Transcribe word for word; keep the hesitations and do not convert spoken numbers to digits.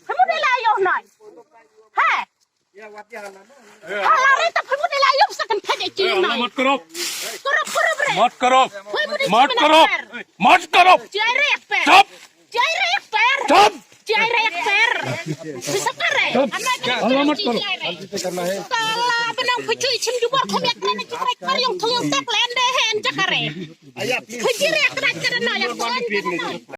Phi mut ïa la ïoh noi. He. Hala re ta phi mut ïa la ïoh sa kan phet ïa ki noi. Mot krup. Krup krup re. Mot krup. Phi mut ïa Mot ki krup. Miner. Mot krup. Jai re yak per. Stop. Jai re yak per. Stop. Jai re yak per. Phi sa kare. Stop. Ana ki Hala mot krup. Jai re. Kala benang phi chui chim jubor kham yak re na ki trek per yong thung yong tek len de hen jakare. Phi jai re yak re kare noi yak per.